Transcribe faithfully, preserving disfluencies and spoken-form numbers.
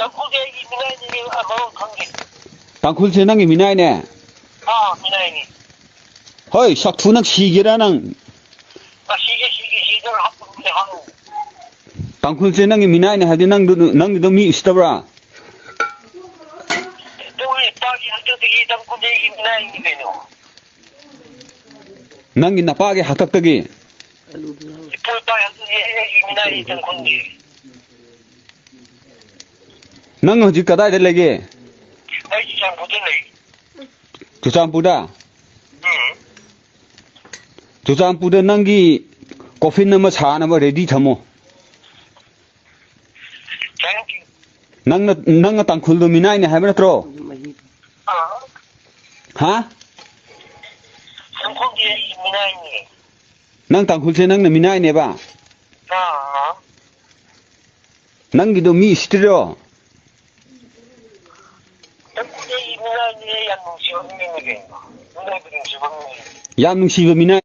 ꯇꯥꯡꯈꯨꯜꯁꯦ ꯑꯩꯒꯤ ꯃꯤꯅꯥꯏꯅꯤ, ꯑꯃꯔꯣꯝ ꯈꯪꯗꯦ꯫ ꯇꯥꯡꯈꯨꯜꯁꯦ ꯅꯪꯒꯤ ꯃꯤꯅꯥꯏꯅꯦ? ꯑꯥ, ꯃꯤꯅꯥꯏꯅꯤ꯫ ꯍꯣꯏ, ꯁꯛꯊꯨ ꯅꯪ ꯁꯤꯒꯦꯔꯥ ꯅꯪ? ꯑ, ꯁꯤꯒꯦ, ꯁꯤꯒꯦ, ꯁꯤꯒꯦ, ꯍꯥꯠꯄ ꯉꯝꯗꯦ, ꯍꯥꯠꯂꯨ꯫ ꯇꯥꯡꯈꯨꯜꯁꯦ ꯅꯪꯒꯤ ꯃꯤꯅꯥꯏꯅꯦ ꯍꯥꯏꯕꯗꯤ ꯅꯪꯗꯨ, ꯅꯪꯒꯤꯗꯣ ꯃꯤ ꯎꯁꯤꯠꯇꯕ꯭ꯔꯥ? ꯇꯨ ꯏꯄꯥꯒꯤ ꯍꯥꯛꯇꯛꯇꯒꯤ ꯇꯥꯡꯈꯨꯜꯁꯦ ꯑꯩꯒꯤ ꯃꯤꯅꯥꯏꯅꯤ ꯀꯩꯅꯣ꯫ ꯅꯪꯒꯤ ꯅꯄꯥꯒꯤ ꯍꯥꯛꯇꯛꯇꯒꯤ? ꯏꯄꯨ ꯏꯄꯥꯒꯤ ꯍꯥꯛꯇꯛꯇꯒꯤ ꯑꯩꯒꯤ ꯃꯤꯅꯥꯏꯅꯤ ꯇꯥꯡꯈꯨꯜꯒꯤ꯫ ꯅꯪ ꯍꯧꯖꯤꯛ ꯀꯗꯥꯏꯗ ꯂꯩꯒꯦ? ꯑꯩ ꯆꯨꯔꯆꯥꯟꯄꯨꯔꯗ ꯂꯩ꯫ ꯆꯨꯔꯆꯥꯟꯄꯨꯔꯗ? ꯎꯝ꯫ ꯆꯨꯔꯆꯥꯟꯄꯨꯔꯗ ꯅꯪꯒꯤ coffin ꯑꯃ ꯁꯥꯅꯕ ready ꯊꯝꯃꯣ꯫ Thank you꯫ ꯅꯪꯅ, ꯅꯪꯅ ꯇꯥꯡꯈꯨꯜꯗꯣ ꯃꯤꯅꯥꯏꯅꯦ ꯍꯥꯏꯕ ꯅꯠꯇ꯭ꯔꯣ? ꯑꯥ꯫ ꯍꯥ? ꯇꯥꯡꯈꯨꯜꯒꯤ ꯑꯩ ꯃꯤꯅꯥꯏꯅꯦ꯫ ꯅꯪ ꯇꯥꯡꯈꯨꯜꯁꯦ ꯅꯪꯅ ꯃꯤꯅꯥꯏꯅꯦꯕ? ꯑꯥ꯫ ꯅꯪꯒꯤꯗꯣ ꯃꯤ ꯎꯁꯤꯠꯇ꯭ꯔꯤꯔꯣ? ꯇꯥꯡꯈꯨꯜꯒꯤ ꯑꯩ ꯃꯤꯅꯥꯏꯅꯦ, ꯌꯥꯝ ꯅꯨꯡꯁꯤꯕ ꯃꯤꯅꯦ ꯀꯩꯅꯣ꯫ ꯃꯤꯅꯥꯏꯕꯨ ꯅꯨꯡꯁꯤꯕ ꯃꯤꯅꯦ꯫ ꯌꯥꯝ ꯅꯨꯡꯁꯤꯕ ꯃꯤꯅꯥꯏ꯫